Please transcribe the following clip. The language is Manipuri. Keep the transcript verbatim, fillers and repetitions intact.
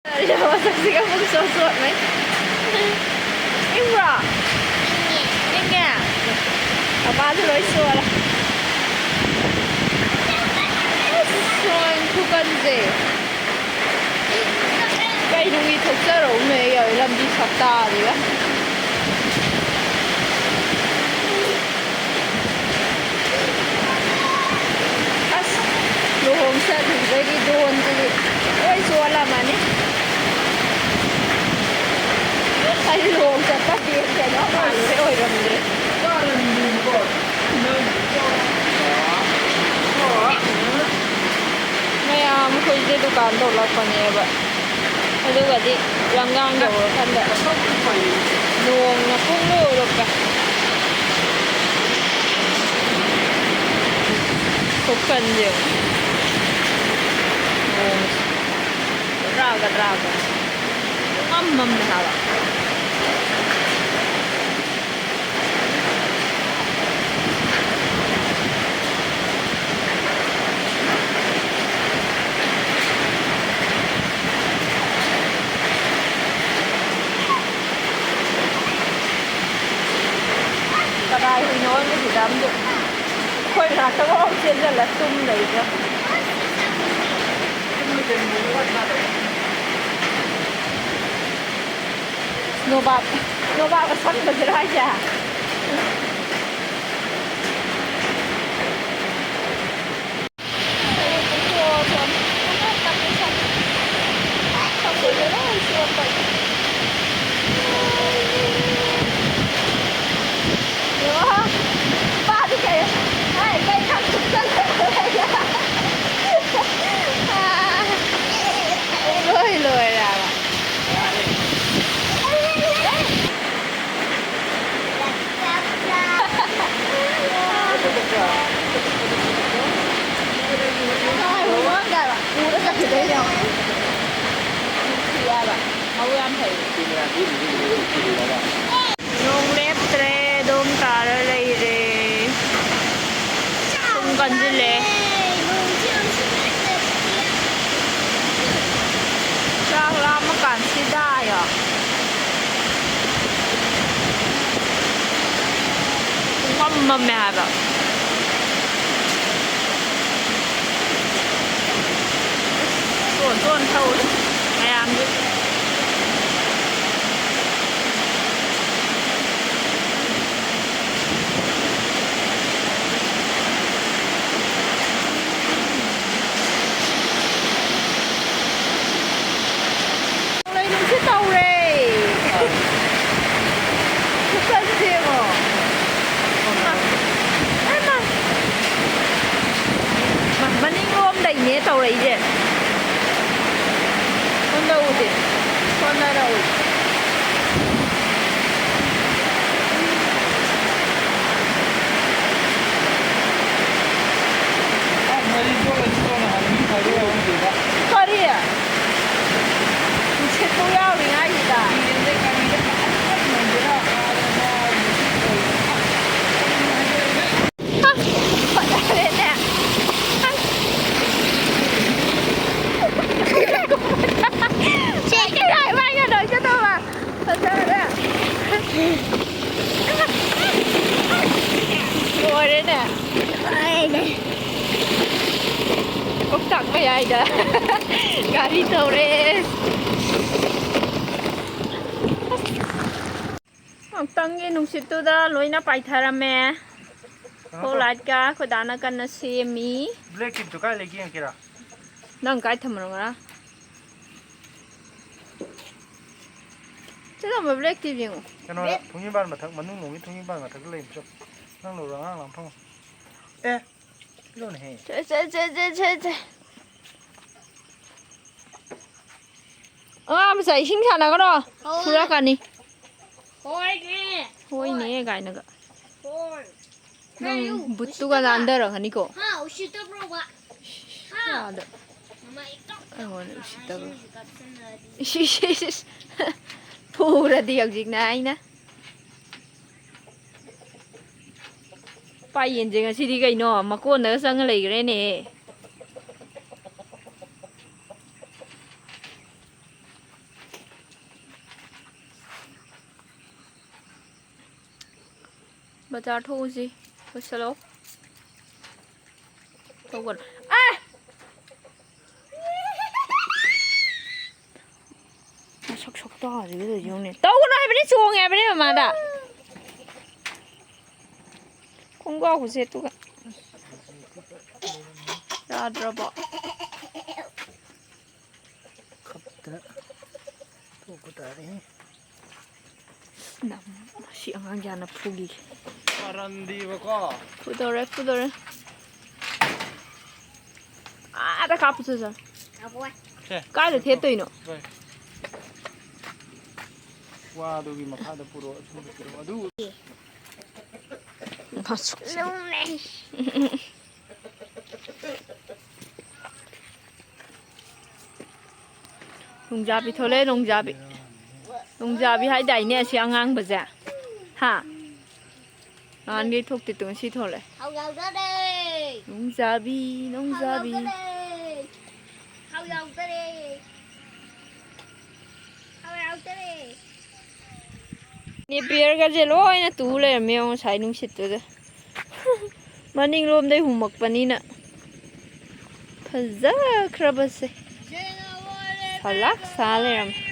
ꯃꯁꯛꯁꯤꯒ ꯑꯃꯨꯛ ꯁꯣꯠ ꯁꯣꯠꯃꯩ꯫ ꯏꯪꯕ꯭ꯔꯣ? ꯏꯪꯉꯦ꯫ ꯃꯄꯥꯁꯨ ꯂꯣꯏ ꯆꯣꯠꯂꯦ꯫ ꯑꯁ, ꯁꯣꯏ ꯈꯨꯀꯟꯁꯦ꯫ ꯀꯩ ꯅꯨꯡꯒꯤ ꯊꯣꯛꯆꯔꯛꯎꯅꯦ ꯌꯥꯎꯋꯦ ꯂꯝꯕꯤ ꯁꯛꯇꯥꯁꯤꯒ꯫ ꯑꯁ, ꯂꯨꯍꯣꯡ ꯆꯠꯂꯨꯕꯗꯒꯤ ꯗꯣꯟꯁꯤꯗꯤ ꯂꯣꯏ ꯆꯣꯠꯂꯝꯃꯅꯤ꯫ ꯑꯩ ꯂꯨꯍꯣꯡ ꯆꯠꯄ ꯗꯦꯠ ꯀꯩꯅꯣ ꯃꯥꯜꯂꯨꯔꯦ, ꯑꯣꯏꯔꯝꯗ꯭ꯔꯦ꯫ ꯃꯌꯥꯝ ꯑꯩꯈꯣꯏꯁꯦ ꯗꯨꯀꯥꯟ ꯊꯣꯛꯂꯛꯄꯅꯦꯕ꯫ ꯑꯗꯨꯒꯗꯤ ꯂꯝꯒꯥꯡ ꯌꯧꯔꯀꯥꯟꯗ ꯅꯣꯡꯅ ꯄꯨꯡꯂꯨꯞ ꯂꯨꯞꯄꯦ꯫ ꯈꯨꯀꯟꯁꯦ ꯌꯦꯡꯉꯨ꯫ ꯅꯣꯡꯁꯦ ꯗ꯭ꯔꯥꯒ ꯗ꯭ꯔꯥꯒ ꯄꯨꯡꯃꯝ ꯃꯝꯃꯦ ꯍꯥꯏꯕ꯫ ꯀꯗꯥꯏ ꯍꯨꯏꯅꯣ ꯈꯪꯗꯦ ꯁꯤꯗ ꯑꯝꯁꯨ꯫ ꯑꯩꯈꯣꯏ ꯉꯥꯛꯇ ꯉꯥꯎ ꯆꯦꯟꯁꯤꯜꯂ ꯇꯨꯝ ꯂꯩꯕ꯭ꯔꯥ? ꯅꯣꯕꯥꯞ, ꯅꯣꯕꯥꯞ ꯑꯁꯪꯕꯁꯤꯔꯣ ꯍꯥꯏꯁꯦ? ꯂꯣꯏ ꯂꯣꯏꯔꯦ ꯍꯥꯏꯕ꯫ ꯅꯣꯡ ꯂꯦꯞꯇ꯭ꯔꯦ, ꯑꯗꯨꯝ ꯇꯥꯔ ꯂꯩꯔꯦ꯫ ꯁꯨꯝ ꯀꯟꯁꯤꯜꯂꯦ꯫ ꯆꯥꯛ ꯃꯝꯃꯦ ꯍꯥꯏꯕ꯫ ꯇꯣꯟ ꯇꯣꯟ ꯊꯧꯔꯤ ꯃꯌꯥꯝꯁꯦ꯫ ꯅꯣꯡꯂꯩ ꯅꯨꯡꯁꯤꯠ ꯇꯧꯔꯦ꯫ ꯈꯨꯀꯟꯁꯦ ꯌꯦꯡꯉꯣ꯫ ꯍꯩꯃꯥ꯫ ꯍꯩꯃꯥ꯫ ꯃ-, ꯃꯅꯤꯡꯂꯣꯝꯗꯩꯅꯦ ꯇꯧꯔꯛꯏꯁꯦ꯫ ꯁꯣꯝꯗ ꯎꯗꯦ꯫ ꯁꯣꯝꯗ ꯎꯏ꯫ ꯀꯔꯤ? ꯅꯨꯡꯁꯤꯠꯄꯨ ꯌꯥꯎꯔꯤꯉꯥꯏꯁꯤꯗ꯫ ꯐꯖꯔꯦꯅꯦ꯫ ꯁꯦ ꯀꯩ ꯍꯥꯏ ꯍꯥꯏꯒꯅꯣ ꯆꯠꯇꯧꯕ꯫ ꯐꯖꯔꯦ꯫ ꯂꯣꯏꯔꯦꯅꯦ꯫ ꯂꯣꯏꯔꯦ꯫ ꯂꯣꯛꯇꯥꯛ ꯃꯌꯥꯏꯗ ꯒꯥꯔꯤ ꯊꯧꯔꯦ꯫ ꯉꯥꯛꯇꯪꯒꯤ ꯅꯨꯡꯁꯤꯠꯇꯨꯗ ꯂꯣꯏꯅ ꯄꯥꯏꯊꯔꯝꯃꯦ꯫ ꯀꯩꯅꯣ ꯐꯣꯛ ꯇꯧ꯫ ꯂꯥꯏꯠꯀ ꯑꯩꯈꯣꯏ ꯗꯥꯅ ꯀꯟꯅ ꯁꯦꯝꯃꯤ꯫ ꯕ꯭ꯂꯦꯛ ꯇꯤꯞꯇꯣ ꯀꯥꯏ ꯂꯩꯒꯦ ꯌꯦꯡꯉꯛꯀꯦꯔꯥ? ꯅꯪ ꯀꯥꯏ ꯊꯝꯕꯅꯣ ꯉꯔꯥꯡ? ꯆꯠꯂꯝꯕ ꯕ꯭ꯂꯦꯛ ꯇꯤꯞ ꯌꯦꯡꯉꯣ꯫ ꯀꯩꯅꯣꯗ, ꯕ꯭ꯂꯦꯛ꯫ ꯊꯣꯡꯖꯤꯟꯕꯥꯟ ꯃꯊꯛ, ꯃꯅꯨꯡꯂꯣꯝꯒꯤ ꯊꯣꯡꯖꯤꯟꯕꯥꯟ ꯃꯊꯛꯇ ꯂꯩꯕꯁꯨ꯫ ꯅꯪ ꯂꯧꯔꯣ, ꯑꯉꯥꯡ ꯂꯥꯡꯐꯝ꯫ ꯑꯦ, ꯄꯤꯔꯛꯎꯅꯦꯍꯦ꯫ ꯁꯦ, ꯁꯦ, ꯁꯦ꯫ ꯑꯉꯥꯡ ꯃꯆꯥ ꯏꯁꯤꯡ ꯁꯥꯟꯅꯒꯅꯣ꯫ ꯍꯣꯏ꯫ ꯐꯨꯔꯛꯀꯅꯤ꯫ ꯍꯣꯏꯅꯦ꯫ ꯍꯣꯏꯅꯦ ꯍꯣꯏ꯫ ꯀꯥꯏꯅꯒ꯫ ꯍꯣꯏ꯫ ꯅꯪ ꯀꯔꯤꯅꯣ? ꯕꯨꯠꯇꯨꯒ ꯎꯁꯤꯠꯇꯕ꯭ꯔꯣ? ꯅꯥꯟꯊꯔꯛꯀꯅꯤꯀꯣ꯫ ꯍꯥ, ꯎꯁꯤꯠꯇꯕ꯭ꯔꯣꯕ? ꯍꯥ? ꯌꯥꯗ-, ꯃꯃꯥꯏ ꯏꯀꯛ ꯑꯩꯉꯣꯟꯗ ꯀꯛ ꯎꯁꯤꯠꯇꯕ꯫ ꯉꯥꯏꯁꯤꯅꯁꯨ ꯀꯛꯁꯟꯅꯔꯗꯤ꯫ ꯏꯁ, ꯏꯁ, ꯏꯁ, ꯏꯁ꯫ ꯐꯨꯔꯗꯤ ꯍꯧꯖꯤꯛꯅ ꯑꯩꯅ꯫ ꯄꯥꯏ ꯌꯦꯟꯁꯦ ꯉꯁꯤꯗꯤ ꯀꯩꯅꯣ ꯃꯀꯣꯟꯗꯒ ꯆꯪꯉ ꯂꯩꯈ꯭ꯔꯦꯅꯦ꯫ ꯕꯖꯥꯔ ꯊꯣꯛꯎꯁꯤ꯫ ꯂꯣꯏꯁꯤꯜꯂꯣ꯫ ꯇꯧꯒꯅꯨ꯫ ꯑꯦ! ꯃꯁꯛ ꯁꯛꯇꯥꯁꯤꯒ ꯌꯦꯡꯉꯨꯅꯦ꯫ ꯇꯧꯒꯅꯨ ꯍꯥꯏꯕꯅꯤ, ꯆꯣꯡꯉꯦ ꯍꯥꯏꯕꯅꯤ ꯃꯃꯥꯗ꯫ ꯈꯣꯡꯒ꯭ꯔꯥꯎ ꯈꯨꯖꯦꯠꯇꯨꯒ꯫ ꯌꯥꯗ꯭ꯔꯕꯣ? ꯈꯞꯇ ꯇꯣꯛꯄ ꯇꯥꯔꯦ꯫ ꯅꯝ-, ꯃꯁꯤ ꯑꯉꯥꯡ ꯌꯥꯝꯅ ꯐꯨꯈꯤꯒꯦ꯫ ꯃꯔꯝꯗꯤꯕꯀꯣ꯫ ꯐꯨꯗꯧꯔꯦ, ꯐꯨꯗꯧꯔꯦ꯫ ꯑꯥꯗ ꯀꯥꯞꯄꯨ ꯆꯠꯂꯣ꯫ ꯁꯦ꯫ ꯀꯥꯏꯗ ꯊꯦꯠꯇꯣꯏꯅꯣ? ꯍꯣꯏ꯫ ꯋꯥꯗꯨꯒꯤ ꯃꯈꯥꯗ ꯄꯨꯔꯛꯑꯣ, ꯑꯗꯨ ꯄꯨꯔꯛꯑꯣ, ꯑꯗꯨ꯫ ꯃꯁꯛꯁꯤꯗꯤ꯫ ꯅꯣꯡꯖꯥꯕꯤ ꯊꯣꯛꯂꯛꯑꯦ, ꯅꯣꯡꯖꯥꯕꯤ꯫ ꯅꯣꯡꯖꯥꯕꯤ ꯍꯥꯏꯗꯥꯏꯅꯦ ꯑꯁꯤ ꯑꯉꯥꯡꯕꯁꯦ? ꯍꯥ? ꯅꯍꯥꯟꯒꯩ ꯊꯣꯛꯇꯦ ꯇꯨ, ꯉꯁꯤ ꯊꯣꯛꯂꯛꯑꯦ꯫ ꯍꯥꯎ ꯌꯥꯎꯗꯔꯦ꯫ ꯅꯣꯡꯖꯥꯕꯤ, ꯍꯥꯎ ꯅꯣꯡꯖꯥꯕꯤ꯫ ꯌꯥꯎꯗꯔꯦ꯫ ꯍꯥꯎ ꯌꯥꯎꯗꯔꯦ꯫ ꯍꯥꯎ ꯌꯥꯎꯗꯔꯦ꯫ ꯅꯦꯄꯤꯌꯔꯒꯁꯦ ꯂꯣꯏꯅ ꯇꯨ ꯂꯩꯔꯝꯃꯦ ꯌꯦꯡꯉꯣ ꯉꯁꯥꯏ ꯅꯨꯡꯁꯤꯠꯇꯨꯗ꯫ ꯃꯅꯤꯡꯂꯣꯝꯗꯩ ꯍꯨꯝꯃꯛꯄꯅꯤꯅ ꯐꯖꯈ꯭ꯔꯕꯁꯦ꯫ ꯁꯂꯥꯛ ꯁꯥ ꯂꯩꯔꯝꯃꯦ꯫